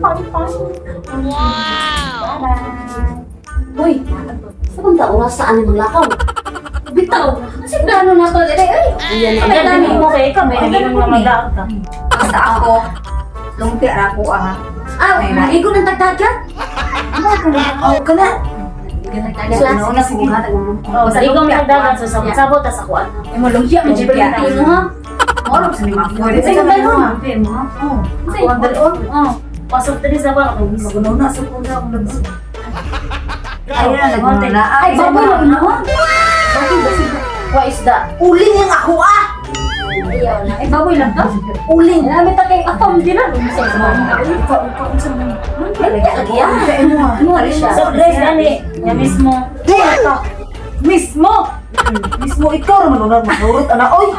Bye-bye. Wow! Uy, sa bang taon saan ni maglakaw? Bitaw. Kasi plano na to. Ay, ay. Iyan na. Ang ganda mo kay ka, may naging mga maglaot ka. Basta ako, lungti ra ko ah. Ah, maigo ng tagdagat. Oh, kana. So, na sige. Oh, sa ikaw may nagdagan so sabot-sabot tas ako ano. Imo lungti Medyo Pilipino ha. Moro sa ni ma-afford. Sa yung dalon. Oh, ako ang dalon. Oh, pasok diri sa ba ako. Magunaw na sa kuna akong labas. Ay, na na. Ay, baboy lang ino ha. Wa isda. Uling yung ako ah. Ayaw na. Ay, baboy lang to. Uling. Namin ta kay afam din na. Lagi yan. Mo rin siya. So guys, ani, ya mismo. Mismo. Mismo ikaw ra man una magurot ana oy.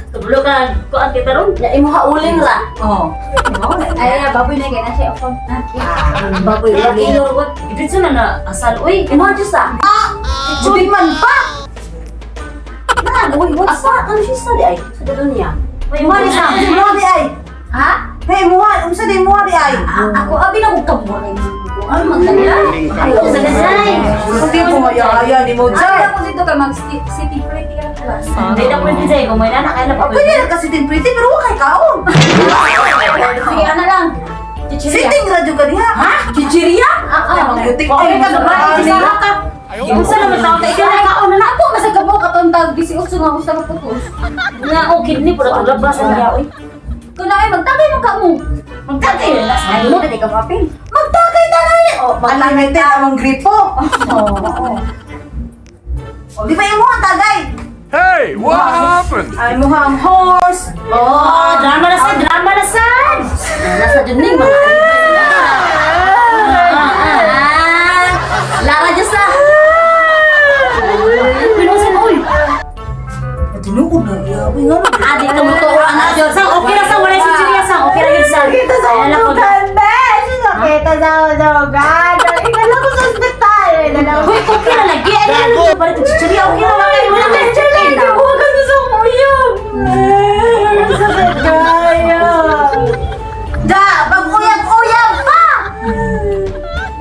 Tulo ka kuan kita ron. Ya imo ha uling ra. Oh. Ay, baboy na kay na siya afam. Baboy Wala uling. kilo ro. Diretso na na asal oy. Imo ha sa. Jud man pa. Na, uy, what's sa? Ano siya sa di ay? Sa dalon niya. Uy, Mo rin sa. Muha di ay. Ha? Hey, muha, unsa di muha di ay? Ako abi na kog kamo. Ano man kanila? Ay, Sa gasay. Hindi mo mayaya ni mo Ay, jay. ako dito ka mag city pretty ka lang. Hindi na pwede jay kung may nana kay na pa. Pwede na kasi din pretty pero wa kay kaon. Sige, ano lang. Chichirya. Sitting radyo ka diha. Ha? Chichirya? Ah, ah. Yutik Okay, ay ka babae, sa ka. Unsa naman tao Kay ka kaon na ako masag ka mo katong tag 18 nga gusto mo putos. Nga oh kidney pud ato labas niya oy. Kun ay magtagay man ka mo. Magtagay na sa Ay, mo di ka mapil. Magtagay tagay. Oh, unlimited among gripo. Di ba imo ang tagay? Hey, what happened? Ay mo ang horse. Oh, drama na sad, drama na sad. Nasa jud ning mga. Ah, Lara jud sa. Pinusa mo oy. Tinuod na iya. Uy, nga man. Adi ka mo to ana jud. Sang okay ra sang wala si Chiria sang okay ra yun sang. Kita sa Ayan lang ko. udugan, besh! Nakita sa udugan! Inala ko sa ospital! Inala ko. Hoy, okay ra lagi. Ay, ano pa rin Chiria okay ra lagi. Wala kay Chiria. Huwag ka sa uyab! Sakit kaya! Da! Pag-uyab-uyab pa!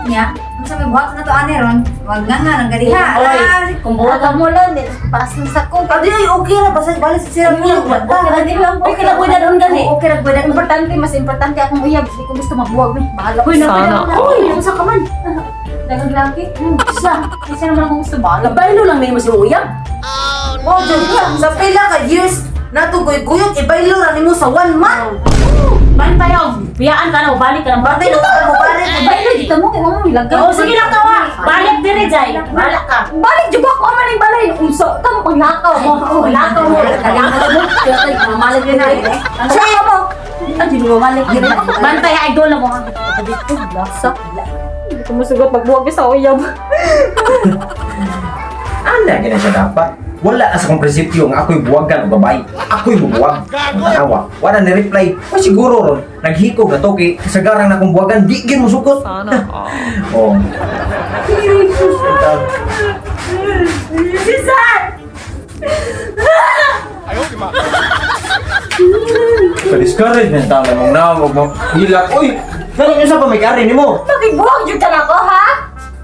Nya, unsa may buhat na to ani ron? Wag nga nga nang gadiha. Oy, kung buhat Buhat mo lang, pas na sa ko. Adi ay okay ra basta balik sa sira mo. Okay ra din lang. Okay ra pwede doon gani. Okay ra pwede. Importante, mas importante akong uyab. Di ko gusto mabuwag eh. Bahala ko. Hoy, na. Hoy, unsa ka man? Daghang laki. Sa. Kasi naman akong gusto bahala. Baylo lang nimo si uyab. Oh, dyan ka. Sa pila ka years natugoy-guyog ibaylo ra nimo sa one month. Bantay og biyaan ka na balik ka na. Bantay na mo pare. Baylo dito mo kay mamo milagay. Oh, sige lang tawa. Balik dire jay. Balak ka. Balik jud ako man ning balay. Unsa ka mo paglakaw mo. Lakaw mo. Lakaw mo. Kaya mamalag din ay. Siya mo. Ay, di mo mamalag din. Bantay idol na mo. Lasa. Hindi ko musugot magbuwag sa uyab. Ana gina siya dapat. Wala na sa kong prinsipyo nga ako'y buwagan o babae. Ako'y bubuwag. Ang tanawa. Wala ni reply. O siguro ron, naghikog na to kay kasagaran na akong buwagan, di gin mo sukot. Sana all. Oh. Jesus, ang tawag. Ka-discourage ng tao mong naong og mong hilak. Uy, dali niyo sa pamikari nimo. Makibuwag jud ka nako ha?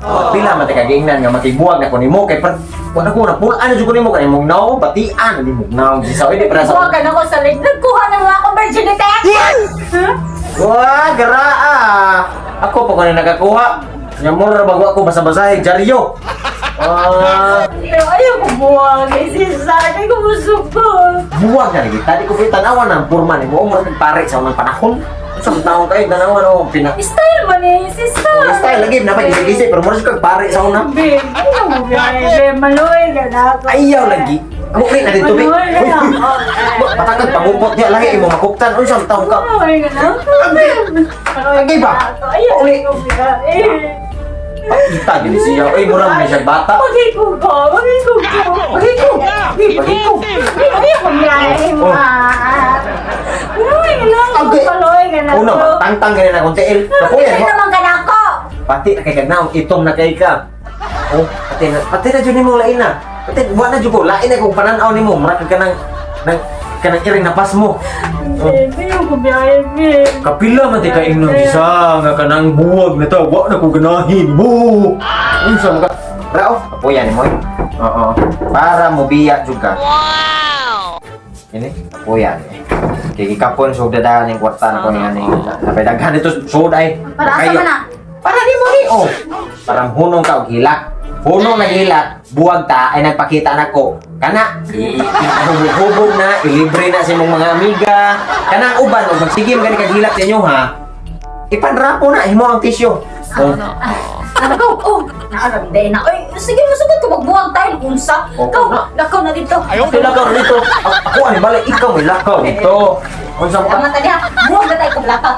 Pila man ta kagingnan nga makibuwag na ko nimo kay par wala ko na pulaan na jud ko nimo kay mong naong batian na nimo naong si sa di para sa Buwag ka nako sa leg. Nagkuha na nga akong virginity. Wah, garaa. Ako pa ko na nakakuha. Nyamor ra bago ako basa-basahe dyaryo. Ah, Pero ayaw ko buwag. Eh, si Sara, ko musugot. Buwag na lagi. Tadi ko pa tanawan ang purma nimo umor kag pare sa unang panahon. Sa taon kayo tanawan oh pina. Style man eh, si Sara. Style lagi na pa gisi pero mura kag pare sa una. Babe, ayaw mo babe. Maluoy ka na ako. Ayaw lagi. Amo ni na dito be. Maluoy ka na ako. Patakag pangupot niya lahi imo makuptan unsa ang taon ka. Maluoy ka na ako. Maluoy Agay ka ba? na ako. Ayaw Uli. ko babe. Pakita gini siya. Oy mura man siya bata. Magigug ko. Magigug ko. Pagikog. Pagikog. Ayaw ko biyahe mo. Oh. Maluoy ka na ako. Agay. Maluoy ka na Una, ako. tangtang gani na akong tiil. Kapuyan Hindi mo. naman ka na ako. Pati na kay kagnaong itom na kay ka. Oh, pati na jud nimo lain na. Pati wa na jud ko lain na kung pananaw nimo mura kag kanang nang Kanang iring napas mo. Babe, ko biyahe, babe. Kapila man ti ka ingnon isa nga kanang buwag na ta, wa na ko ganahin mo. Unsa man ka? Rao, apoyan mo. Oo. Para mobiya jud ka. Wow. Ini apoyan. Kay gikapon so dadahan ning kwarta na ko ni ani. Napay daghan dito sud ay. Para asa Kayo. man na? Para nimo ni oh. Parang hunong ka og hilak. Hunong na hilak, buwag ta ay nagpakita nako. Kana hubog-hubog na, ilibre na sa imong mga amiga. Kanang uban og magsige man gani kag hilak sa inyo ha. Ipanrapo na himo ang tisyo. Oh. Ano? Oh, naaram day na. Oy, sige mo ko magbuwag tayo unsa. Oh, Kaw, na. lakaw na dito. Ayaw ko lakaw dito. Ako ani balay ikaw may lakaw dito. Unsa mo ka? Tama ta diha. Buwag na tayo kung lakaw.